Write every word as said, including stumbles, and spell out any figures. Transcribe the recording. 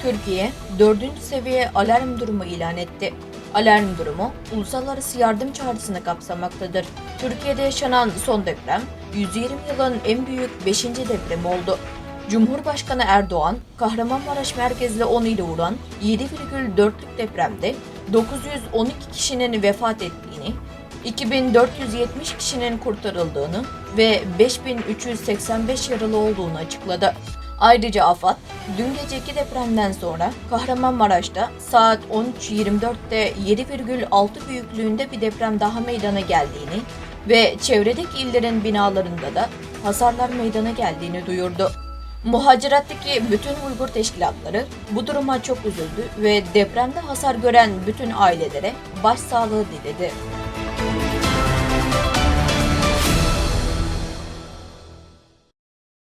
تۈركىيە دۆردىنچى سەۋىيە ئالارم دۇرۇمى ئېلان ئېتتى. ئالارم دۇرۇمى ئۇلۇسئاراسى ياردەم چارىسىنى قاپسىماقتىدۇر. تۈركىيەدە ياشانغان سون دېپرەم يۈز يىگىرمە يىلدىن ئەڭ بۈيۈك بەشىنچى دېپرېم بولدى. جۇمھۇر باشقانى ئەردوغان قەھرىمانماراش مەركىزىدە ئون يىلى ئۇرغان يەتتە پۈتۈن ئوندىن تۆت دېپرېمدە توققۇز يۈز ئون ئىككى كىشىنىڭ ۋەپات ئەتكىنى، ئىككى مىڭ تۆت يۈز يەتمىش كىشىنىڭ قۇرتۇرۇلدۇقىنى ۋە بەش مىڭ ئۈچ يۈز سەكسەن بەش يارىلىق بولدۇقىنى ئاچىقلىدى. ئايرىجا ئاپەت دۈنگەچكى دېپرېمدىن سوڭرا قەھرىمانماراشتا سائەت ئون ئۈچ يىگىرمە تۆتتە يەتتە پۈتۈن ئالتە بۈيۈكلۈكتە بىر دېپرېم داھا مەيدانا كەلدىكىنى ۋە چەۋرىدىكى ئىللىرىنىڭ بىنالىرىنىڭدا ھاسارلار مەيدانا كەلدىكىنى دۇيۇردى. مۇھاجىرەتتىكى پۈتۈن ئۇيغۇر تەشكىلاتلىرى بۇ دۇرۇمغا چوق ئۈزۈلدى ۋە دېپرېمدە ھاسار كۆرگەن پۈتۈن ئائىلىلەرگە باش ساغلىقى تىلىدى.